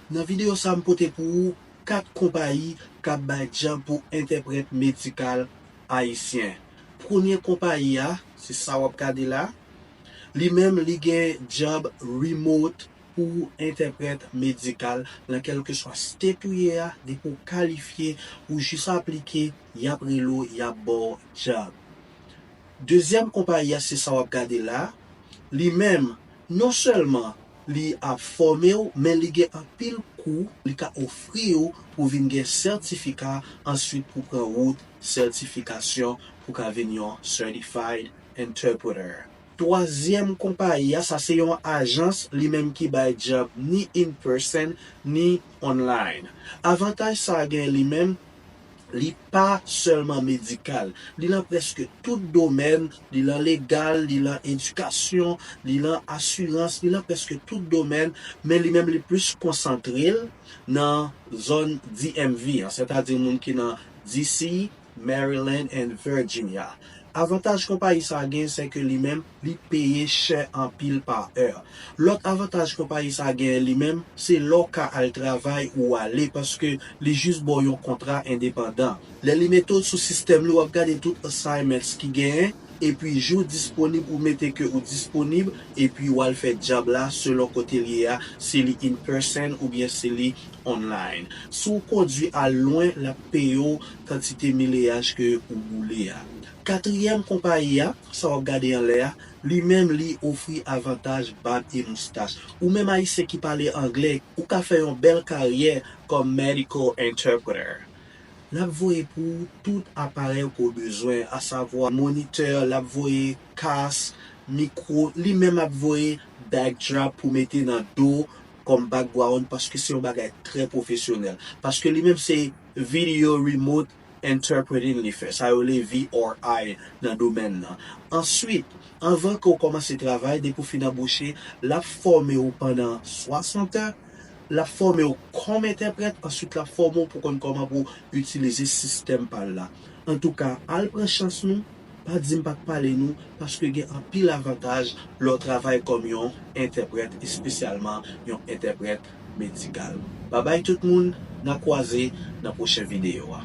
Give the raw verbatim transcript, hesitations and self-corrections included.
Nan videyo sa, m pote pou ou kat konpayi k ap bay djòb pou entèprèt medikal ayisyen. Premye konpayi a, se sa w ap gade la. Li menm, li gen djòb remote pou entèprèt medikal nan kèlkeswa state ou ye a, depi w kalifye, ou jis aplike, y ap rele w, y ap ba w djòb. Dezyèm konpayi a, se sa w ap gade la. Li menm, non sèlman li ap fòme w, men li gen anpil kou li ka ofri w pou vin gen sètifika, answit pou pran wout sètifikasyon pou ka vin yon certified interpreter. Twazyèm konpayi a, sa se yon ajans li menm ki bay djòb ni in person ni online. Avantaj sa gen li menm, li pa sèlman medikal. Li lan prèske tout domèn, li lan legal, li lan edikasyon, li lan asirans, li lan prèske tout domèn, men li menm li plis konsantre l nan zòn D M V an, sètadi moun ki nan D C, Maryland and Virginia. Avantaj konpayi sa gen, se ke li menm, li peye chè anpil pa è. Lòt avantaj konpayi sa gen li menm, se lè w ka al travay ou ale, paske li jis ba w yon kontra endepandan. Lè li mete w sou sistèm li, w ap gade tout assignments ki genyen, epi jou disponib ou mete ke ou disponib, epi w al fè djòb la selon kote l ye a, si li in person oubyen si li online. Si w kondwi al lwen, l ap peye w kantite mileyaj ke ou boule a. Katriyèm konpayi a, sa w ap gade anlè a, li menm li ofri avantaj bab e moustach. Ou menm ayisyen ki pale anglè, ou ka fè yon bèl karyè kòm medical interpreter. L ap voye pou ou tout aparèy ke w bezwen, asavwa monitè, l ap voye kas, mikwo, li menm ap voye backdrop pou mete nan do kòm background, paske se yon bagay trè pwofesyonèl. Paske li menm se video remote interpreting li fè. Sa yo rele V R I nan domèn nan. Answit, anvan ke w kòmanse travay, depi w fin anboche, l ap fòme w pandan swasant è, l ap fòme w kòm entèprèt, answit l ap fòme w pou konn kòman pou w itilize sistèm pa l la. Antouka, al pran chans nou, pa di m pa t pale nou, paske gen anpil avantaj lè w travay kòm yon entèprèt, espesyalman yon entèprèt medikal. Babay tout moun, n a kwaze nan pwochen videyo a.